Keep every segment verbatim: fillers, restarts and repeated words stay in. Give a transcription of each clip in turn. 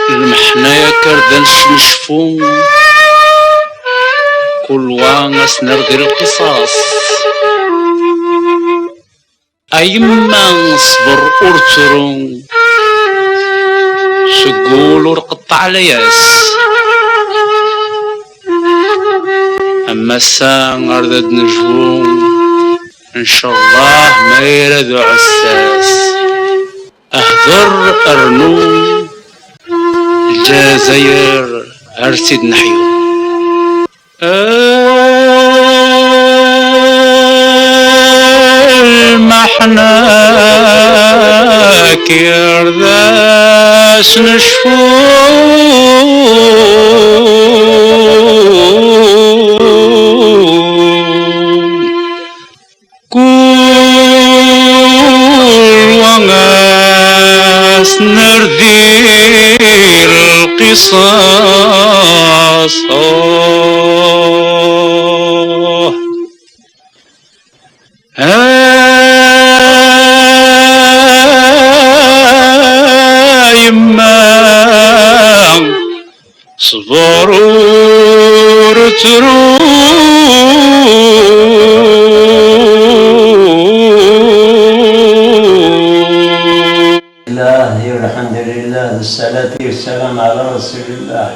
Lmeḥna yakk ar d anesnecfu, kul wa as-nerdi lqisas. A yemma, ṣber ur ttru, seg wul ur qeṭṭeɛ layas. Am ass-a ar d ad nejbu, ncallah ma ira d uɛessas. Hder rnu, Lezzayer ar tt-id-neḥyu. Lmeḥna kir d ass necfu. Kul wa as-nerdi lqisas. Oh. A yemma, ṣber ur ttru. Llah, walḥemdulillah, wassalatu wassalam ɛla rasulillah.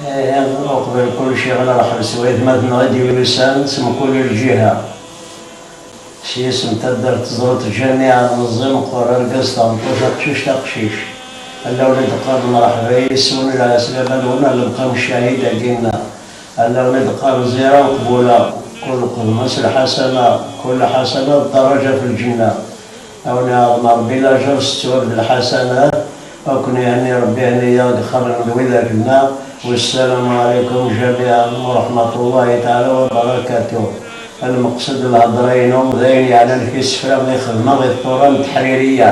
Eh, uqbel kulci, ɣer lḥebs, waytmaten-nneɣ i d-yusan s mkul lǧiha. S yisem taddart teẓruḍ, jamiɛa, meẓẓi, meqqer, argaz, tameṭṭut, aqcic, taqcict. Alla ula d-qqaren mreḥba yes-wen, lɛeslama-nwen, a lebqa n ccahid-agi-nneɣ. Alla ula d-qqaren zira uqbula, kul qedma s lḥasana, kul ḥasana d daraja fi lǧenna. A wen-iɛḍem Ṛebbi lajer s ttwab d lḥasanat. Ad ken-ihenni Ṛebbi, henni-yaɣ deg ixxamen d widak-nneɣ. Wassalamu ɛalaykum jamiɛan wa raḥmatullahi taɛala wa barakatuh. Lmeqsed n lhedṛa-inu d ayen yeɛnan f isefra i xedmeɣ i tura n teḥririya.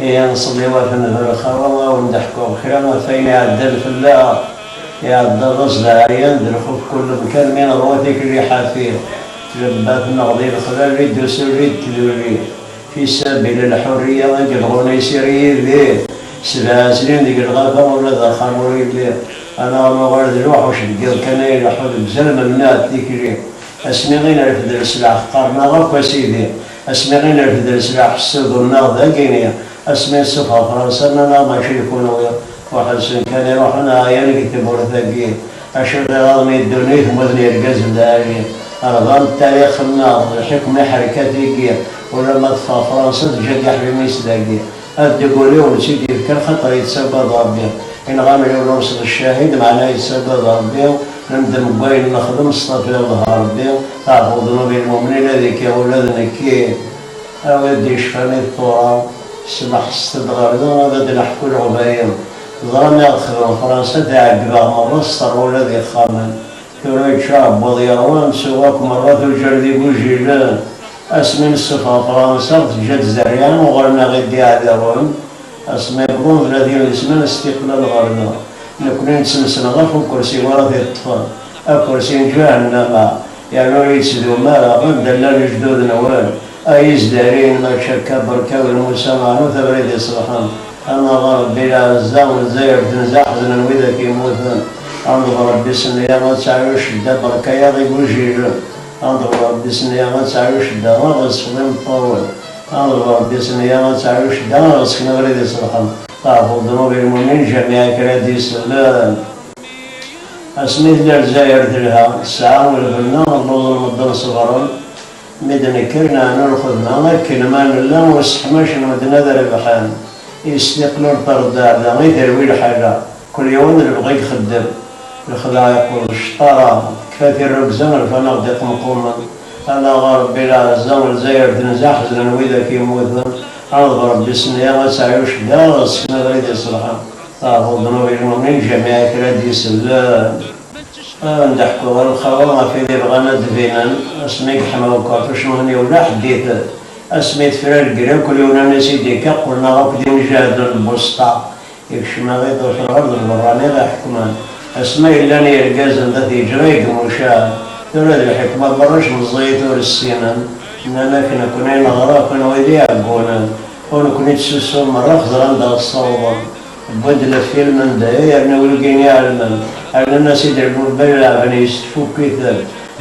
Ihi nṣelli wa t-nberxawa, a wen-d-ḥkuɣ kra ɣef wayen iɛeddan fell-aɣ. Iɛedda d aẓdaɛyan d lxuf kul lemkan mi neḍwa tikelli ḥafi. Lebbat-nneɣ di lexlal i d-usulli d tdulli. Fi sabil lḥurriya i yelɣun isir yid-i. Sebɛa snin deg lɣaba ula d axxam ur yelli. Anaɣ nuɣal d lewḥuc deg yiḍ kan ay ileḥḥu deg uzal melnaɛt tikli. Asmi i nerfed leslaḥ qqaren-aɣ akk a sidi. Asmi i nerfed leslaḥ ssudun-nneɣ d agini. Asmi nessufeɣ Fransa nnan-aɣ mačči d kunwi. Uḥelsen kan iruḥen ɛyan deg tmurt-agi. Acu d iɣaḍen i ddunit mmuten yergazen lɛali. Rɣan tarix-nneɣ d lḥikma iḥerkat-igi. Ulamma teffeɣ Fransa teǧǧa-d iḥbiben-is dagi. Ad deg ul-iw tt-id-yefk, axaṭer yettagad Ṛebbi. Inɣan yiwen ur s d ccahid, meɛna yettagad Ṛebbi. Nendem deg wayen nexdem, stafi Allah Ṛebbi. Aɛfu ddnub i lmumnin, ad ikkiɣ ula d nekki. A wi d-yecfan i tura, smeḥset-d ɣer da, ad d-neḥku leɣbayen. Ẓran i ɣ-texdem Fransa, d iɛeggeḍ-aɣ merra, s terɣula d ixxamen. Tura yečča aɛebbuḍ yerwan, suɣ akk merra tuǧal d igujilen. Asmi nessufeɣ Fransa, teǧǧa-d zerriɛa, uɣalen-aɣ-id d iɛdawen. Asmi wwḍen tlatin n lesman, istiqlal ɣer da. Nekni nettmesneɣ ɣef ukersi wara t-iṭṭfen. Akersi n ǧahennama, yerna ur yettdum ara, anda llan lejdud-nwen. Ay izdarin, mačči akka, berka d lmusa, ɛnut abrid iṣelḥen. Anaɣ a Ṛebbi lɛezza, Lezzayer tenza, ḥeznen widak yemmuten. Ɛned Ṛebbi s nniya ad teɛyu ccedda, berka-yaɣ igujilen. Ɛned Ṛebbi s nniya ad teɛyu ccedda, ad ɣ-isfeḍ imeṭṭawen. Ɛned Ṛebbi s nniya ad teɛyu ccedda, ad ɣ-sken abrid iṣelḥen. Taɛfu ddnub i lmumin, jamiɛ kra d-isellen. Asmi tella Lezzayer telha, tesɛa lbenna, lluẓen medden ṣebren. Mi d-nekker neɛnu lxedma, akken ma nella ur sseḥmacen medden ad rebḥen. Istiqlal terdaɛda i terwi lḥala, kul yiwen d lebɣi ixeddem. Lexdeɛ yeqqel d cṭara, tekfa tirrugza rfan-aɣ-d iqemqumen. Anaɣ a Ṛebbi lɛezza, Lezzayer tenza, ḥeznen widak yemmuten. Ɛned Ṛebbi s nniya ad teɛyu ccedda, ɣ-sken abrid iṣelḥen. Taɛfu ddnub i lmumin, jamiɛ kra d-isellen. Ad wen-d-ḥkuɣ a lxawa ɣef wid ibɣan ad d-binen, asmi yeḥma ukerṭuc-nwen yewla ḥeddit-d. Asmi tefra lgri akk lyunan i s-id-ikka, qqlen-aɣ akk d imjahden n lbusṭa. Ikcem aɣ-iḍfer ɣer d lberrani ɣ-iḥekmen. Asma yellan yergazen d at yeǧra i imucaɛen. Tura d lḥekma berrac meẓẓiyit ur ssinen. Nnan-ak nekkni neɣra, kenwi d iɛeggunen. Ur nekkni d susum merra, xẓer anda ɣ-ssawḍen. Wwin-d lefilm anda i yerna wigi iɛelmen, rnan-as-id lmurbal, leɛben yes tfukit,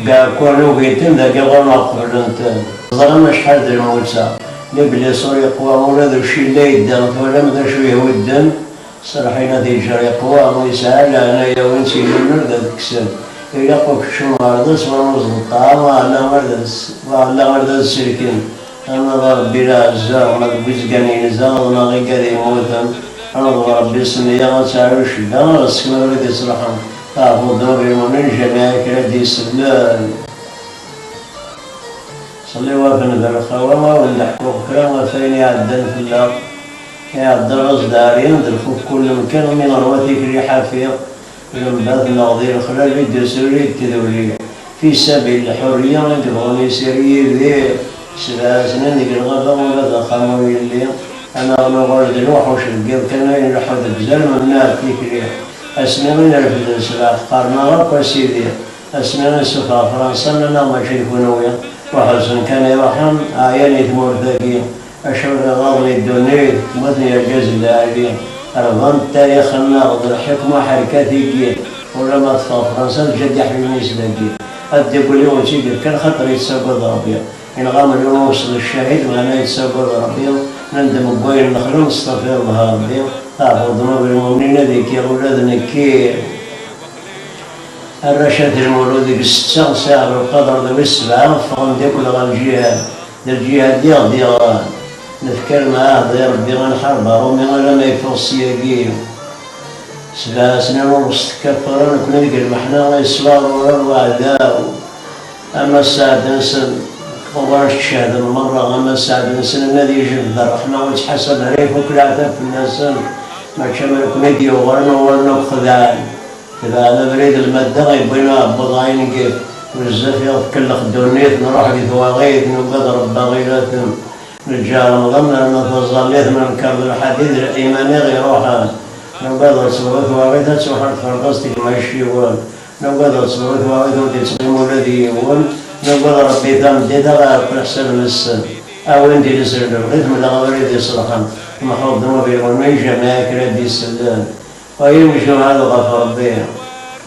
gaɛkuren ugiten dagi ɣur-neɣ qeblen-ten. Teẓram acḥal d lmutta, leblis ur yeqwa ula d ucilla yedda, twalam d acu yehwi ddem? Serḥin ad iǧer yeqwa, yesɛa leɛnaya win tt-ilulun ad kksen. Ilaq ukeččum ɣer das, wa nuẓeḍ ṭṭɛam, wa ɛla ar d as-, wa ɛla ar d as-selken. Ama d Ṛebbi lɛezza, ma deg wizgan yenza, neɣ igad yemmuten. Ama d Ṛebbi s nniya ad teɛlu ccda, ɣas kma ur d-iṣelḥen. Aɛfu ddnub ilmumin, jamiɛ kra d-isellen. Ṣelli wa fenderxawa, ma wen-d-ḥkuɣ kra ɣef ayen iɛeddan fell-aɣ. Iɛedda ɣas d aɛeryan d lxuf kul lemkan, mi neṛwa tikli ḥafi. Lembat neɣ di lexlal i d-usul i d-tduli. Fi sabil lḥurriya i yebɣun isir Yidir. Sebɛa snin deg lɣaba ula d axxam ur yelli. Anaɣ nuɣal d lewḥuc deg yiḍ kan ay nleḥḥu deg uzal mennaɣ tikli. Asmi i nrefd lesbaḥ qqaren-aɣ akk a sidi. Asmi i suffeɣ Fransa nnan-aɣ mačči d kunwi. Uḥzen kan iruḥen, ɛyan i tmurt-agi. Acu iɣaḍen i ddunit, mmuten yergazen lɛali. Rban tarix-nneɣ d lḥikma ḥerkat-igi. Ulamma teffeɣ Fransa, teǧǧa-d iḥbiben-is dagi. Ad d-iggel i wen-tt-id-ifkan, xaṭer yettagad Ṛebbi. Inɣa Mlum Uwsel ccahid, meɛna yettagad Ṛebbi. Nendem deg wayen nexdem, nestafir d Ṛebbi. Aɛfu ddnub ilmumin, ad ikkiɣ ula d nekki. Arrac At Lmulud deg ssetta, Si Ɛebdelqader d wis sebɛa, ffɣen-d akk ɣer lǧihad. D lǧihad i ɣ-d-yeɣran. Nefka lemɛahd i Ṛebbi ad nḥareb Aṛumi alamma yeffeɣ syagi. Sebɛa snin ur ɣ-s-tekkateḍ ara, nekkni deg lmeḥna, iswa ɣur-a uɛdaw. Ama sseɛd-nsen, ɣur-s tcehden merra, ama sseɛd-nsen ad yejbed ṛṛeḥma ur ttḥasab ara ifuk leɛtab fell-asen, mačči am nekkni i d-yuɣalen uɣalen akk xedɛen. Tebɛen abrid lmadda yewwin aɛebbuḍ ayen n yif, bezzaf i ɣ-tkellex ddunit, nruḥ di twaɣit, nugad Ṛebbi aɣilaten. Neǧǧa Remḍan nerna taẓallit, nenker d lḥadid, liman i ɣ-iruḥen. Nugad ad tebɣu twaɣit ad tuḥer tferḍast gma acciwen. Nugad ad tebɣu twaɣit ur d-ittɣim ula d yiwen. Nugad Ṛebbi tameddit ad ɣ-iɛeqq leḥsab-nsen. A win d-inezlen lɣitem neɣ abrid iṣelḥen, temḥuḍ ddnub-nwen, ma yejmeɛ kra d-isellen. Ay imjuhad ɣef Ṛebbi,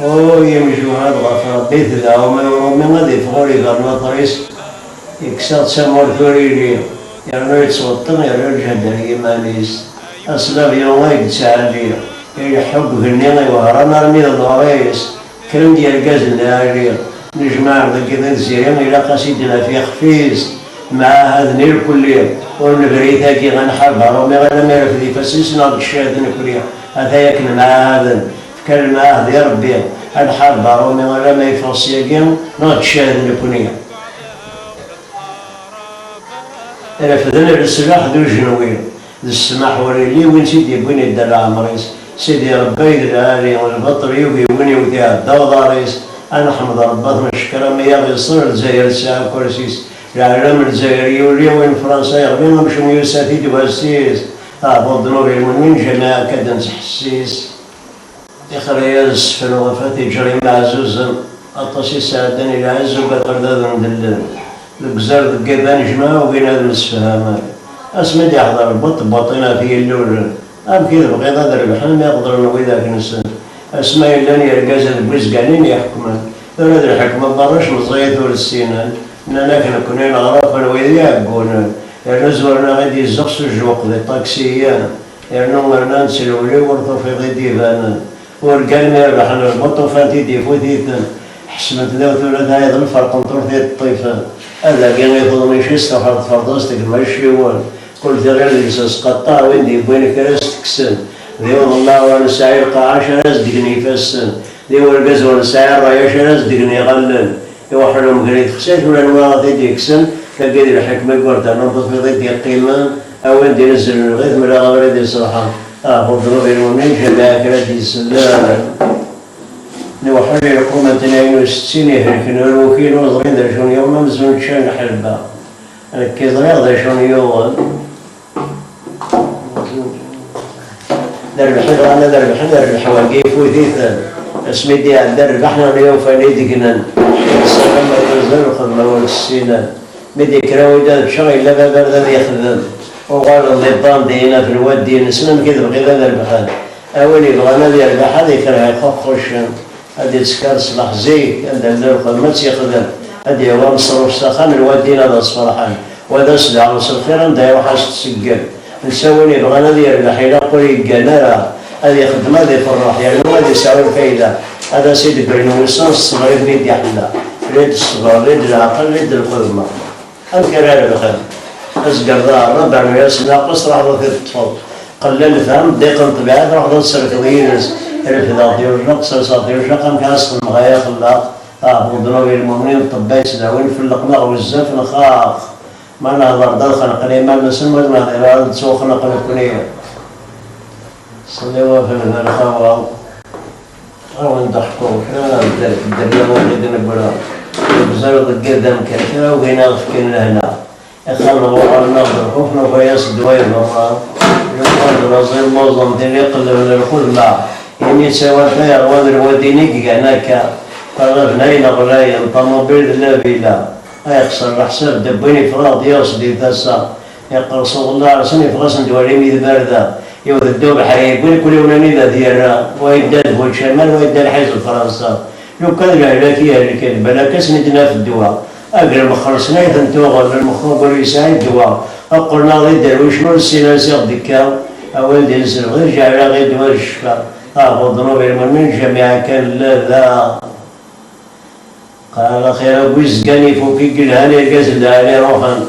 ay imjuhad ɣef Ṛebbi, tedɛum i Uṛumi ad iffeɣ ur iban later-is, yekkes-aɣ d tamurt ur ili, yernu yettweṭṭen, yerra lǧehd ar yiman-is. Aslabyu ay yettɛelli, ileḥḥu deg igenni i Wehran armi d ḍher-is, kkren-d yergazen lɛali, nejmaɛ deg yiḍ i tziri, ilaq-as i d-naf ixef-is, mɛahaden irkelli, ur nebri tagi ad nḥareb Aṛumi alamma irfed ifassen-is neɣ d ccahd nekni. Ata yak nemɛahaden, fkan lemɛahd i Ṛebbi, ad nḥareb Aṛumi alamma yeffeɣ syagi, neɣ d ccahd nekni. Refden leslaḥ d ujenwi, d ssmaḥ ur illi, win tt-id-yewwin idda leɛmer-is. Sidi Ṛebbi ay d lɛali, lbaṭel yugi win iwet iɛedda uḍar-is. Ad neḥmed Ṛebbi, ad t-neckeṛ, a mi aɣ-yeṣṣer Lezzayer tesɛa akersi-s. Lɛalam Lezzayer yuli, win Fransa yeɣli, amcum yusa-t-id wass-is. Aɛbuḍ ddnub ilmunin, jamiɛ akka d-nettḥessis. Ixer-iyi ad ssefruɣ ɣef At Iǧer imeɛzuzen, aṭas i sɛeddan i lɛezz ugaɣ ɣer dad n dellen. Deg uzar deg yiḍ anejmaɛ ugin ad msefhamen. Asmi d-iḥḍer lbuṭ n waṭṭin ɣef yillulen, amek i tebɣiḍ ad rebḥen mi ɣeḍlen widak-nsen? Asma yellan yergazen d wizganin iḥekmen, tura d lḥekma n berrac meẓẓiyit ur ssinen, nnan-ak nekkni neɣra ɣef wid iɛeggunen, yernu zwaren-aɣ-id izzuɣ s ujewweq di ṭaksiyen. Yernu rnan-tt lewli ur tufiḍ i d-ibanen. Urgan mi rebḥen lbuṭ ufan-t-id ifut-iten. Ḥesbent daw tura taɛiḍ lferq n turti ṭṭifen. Adagi i tuḍnic-is tuḥeḍ tferḍast deg lmacciwen. Kul tiɣilt deg-s asqaṭṭaɛ, win d-yewwin kra s-tekksen. Di uḍellaɛ ur nesɛi lqaɛa acu ara s-d-gen ifassen. Di urgaz ur nesɛi ṛṛay acu ara s-d-gen iɣallen. Iweḥḥel umger i texsayt ula n wa ad t-id-yekksen, tagi d lḥekma i ur ternuḍ tufiḍ i d-yeqqimen, a win d-inezzlen lɣitem la abrid iṣelḥen, aɛbuḍ ddnub ilmunin, jamiɛ kra d-yesellen. Nweḥḥel i lqum n tnayen u settin ihelken ur ukin ur ẓrin d acu n yuɣen amzun ččan lḥelba. Nekki ẓriɣ d acu n yuɣen. D rrbeḥ i bɣan ad rebḥen, rrbeḥ wagi ifut-iten. Asmi d-iɛedda rrbeḥ neɣ ufan i d-gnen. Yesɛa ma yuzzel lxedma ur ssinen. Mi d-yekker awid ad ččeɣ, yella baba ad yexdem. Uɣaleɣ d iṭṭan d-yina f lwadi-nsen, amek i tebɣiḍ ad rebḥen? A win yebɣan ad yerbeḥ, ad ikreh ixuxucen, ad ittker ṣṣbeḥ zik, anda llan lxedma ad tt-yexdem, ad d-yawi ameṣruf s axxam, lwadi-nni ad as-ferḥen, wa d as-deɛɛu s lxir, anda iruḥ ad as-tseggem. Netta win yebɣan ad yerbeḥ, ilaq ur yeggan ara, ad ixeddem, ad iferreḥ, yernu ad isɛu lfayda, ad as-id-ggrin wussan s ṣṣber i ten-id-iḥella, lid ṣṣber, lid leɛqel, lid lxedma. Amek ara rebḥen? Azger d aɛerab, rnu-yas nnaqus, truḥeḍ ad t-id-teṭṭfeḍ. Qella lefham, ddiq n ṭṭbiɛa, truḥeḍ ad tselkeḍ yid-s. Refdeɣ tiwejjaq, serseɣ tiwejjaq, amek ara s-xedmeɣ ay axellaq? Aɛebbuḍ d nubi lmumin, ṭṭebba yettdawin, felleqen-aɣ bezzaf, nxaq. Ma nehder-d ad xenqen iman-nsen, ma ur nehdir ara ad ttwaxneq nekkni. Ṣelli wa fell-, lxawa. Ad wen-d-ḥkuɣ kra ɣef dderya ur d-nebra. Nebẓer deg irdam kan kra ugin ad fken lehna. Ixxamen uɣalen-aɣ d lxuf, nufa-yas ddwa iberra. Yufa-d laẓ illuẓen, tin iqellben lxedma. Imi ttawal tayeṛwa d lwadin i igan akka. Ṭṭalaben ayen ɣlayen, ṭamubil d labila. Ayexṣer leḥsab d win iffeɣ-aɣ-d yiɣes di tasa. Iqqers uḍellaɛ-nsen, iffeɣ-asen-d walim i tbarda. Iwet-d ubeḥri, wwin kul yiwen anida t-yerra. Wa yedda d bu čamal, wa yedda lḥiz n Fransa. Lukan d lehlak i ihelken, balak ad sen-id-naf ddwa. Ager mxellṣen ay ten-tuɣen, lmex ugur yesɛi ddwa. Qqlen-aɣ d iderwicen ur nessin ara s iɣ-d-ikka. Awal d-ines lebɣi, ǧeɛleɣ i ddwa d ccfa. Aɛebbuḍ d nubi lmumin, jamiɛa kan lada. Qal axir-agi zgan ifuk i yelhan, irgazen lɛali ruḥen.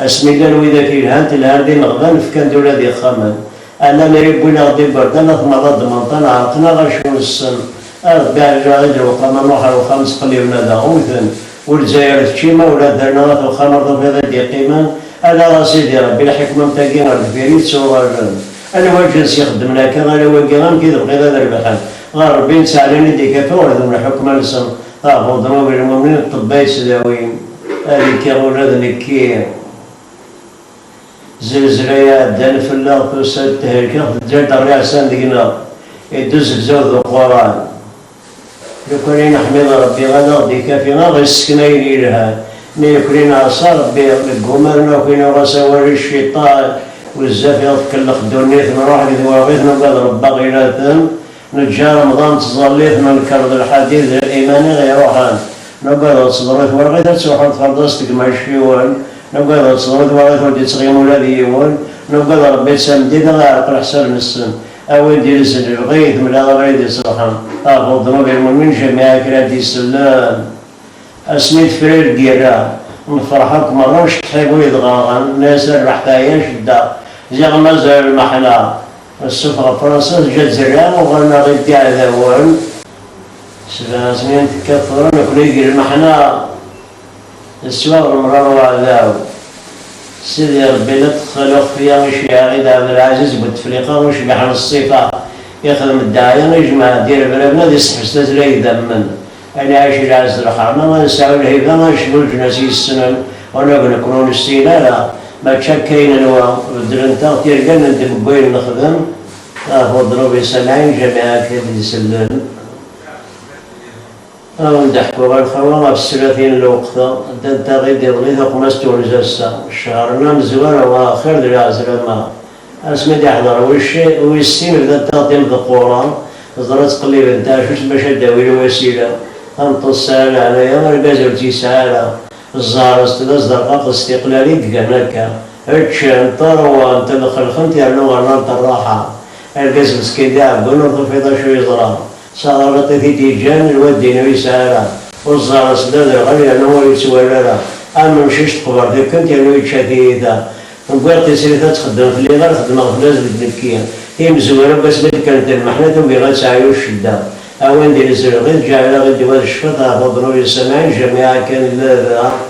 Asmi llan widak yelhan, telhan d imeɣban, fkan-d ula d ixxamen. Ala mi wwin-aɣ-d igerdan, at merra d-menṭan, ɛerqen-aɣ acu nessen. A Rebbi ɛelleɣ-id lewqama, nruḥ ar wexxam, ttqelliben ad aɣ-wten. Ur Lezzayer tečči, ma ula d darna at wexxam, ar tufiḍ i d-yeqqimen. Ala a Sidi Rebbi, lḥikma am tagi ar deffir i ttuɣalen. Anwa aǧens ixeddmen akka, ala wagi amek i tebɣiḍ ad rebḥen? Ɣer Rebbi nettɛellan i d-ikafi ɣer dem lḥukma-nsen. Aɛebbuḍ d nubi lmumin, ṭṭebba yettdawin. Ad ikkiɣ ula d nekki. Zzelzla iɛeddan fell-aɣ, tusa-d tehlek-aɣ, tedda-d rriɛsan deg-neɣ. Iddu uzegzaw d uquran. Lukan i neḥmid Rebbi, ad aɣ-d-ikafi, ad aɣ-issken ayen yelhan. Mi nekkni neɛṣa Rebbi, negguma ad naki, nuɣ-as awal i cciṭan, bezzaf i ɣ-tkellex ddunit, nruḥ deg twaɣit, nugad Rebbi aɣ-ilaten. Neǧǧa Remḍan ttẓallit, nenker d lḥadid, iman i ɣ-iruḥen. Nugad ad teḍru twaɣit, ad truḥ tferḍast deg imacciwen. Nugad ad teḍru twaɣit, ur d-ittɣimi ula d yiwen. Nugad Rebbi d tameddit, ad iɛreq leḥsab-nsen. A win d-ilsen lebɣi, temla abrid iṣelḥen. Aɛebbuḍ d nubi lmumin, jamiɛa kra d-isellen. Asmi tefra lgirra, nefreḥ akk merra, nceṭṭeḥ i bu yedɣaɣen, nna-yas: "A rrbeḥ teɛya cedda, ziɣ mazal lmeḥna." Ssufɣ Fransa, teǧǧa-d zerriɛa, uɣalen-aɣ-id d iɛdawen. Sebɛa snin tekkat tura, nekni deg lmeḥna. Teswa ɣer lemrar uɛdaw. Sidi Rebbi la teqqel uxfiya, iceyyeɛ-aɣ-id Ɛebdelɛaziz Butefliqa, ucbiḥ n ṣṣifa, ixdem ddeɛya, ijmeɛ-d irebraben ad iseḥbes tazzla idammen. Ad nɛic lɛezz d lḥerma, ad nesɛu lhiba, ad necnu leǧnas yessnen, wala d nekkni ur nessin ara. Mačči akka i nenwa, beddlent-aɣ tirga n ddem n wayen nexdem. Aɛebbuḍ d nubi samɛin, jamiɛa akka d-isellen. Ad wen-d-ḥkuɣ a lxawa ɣef ssratin n lweqt-a, ddant-aɣ-id iḍelli tuqmast twenza ass-a, ccehr-nni amezwaru axir d lɛezlama. Asmi d-iḥḍer wis-, wis sin, bdant-aɣ-d imdeqquren, ẓra ttqellibent aɛcuc bac ad d-awi lwasila. Tameṭṭut tesɛa leɛnaya, argaz ur tt-yesɛi ara. Ẓẓher-as tella zderqaqet s tiqlal i d-gan akka. Ččan, ṛwan, telxelxent yernu ɣernant rraḥa. Argaz meskin d iɛeggun ur tufiḍ acu yeḍra. S aɣerbiṭ i t-id-yeǧǧan, lwaldin ur yesɛi ara. Uẓẓar-as d aderɣal yernu ur yettwali ara. Am umcic teqber tikkelt yernu yečča tiyita. Wwiɣ tislit ad txeddem fell-i, ɣer xeddmeɣ fell-as deg nekki. Imezwura n wasmi d-kkrent lmeḥnat ugiɣ ad teɛyu ccedda. A win d-ilezreɣ i tǧeɛleɣ i ddwa d ccfa, teɛfuḍ ur yessamɛin jamiɛa kan lada.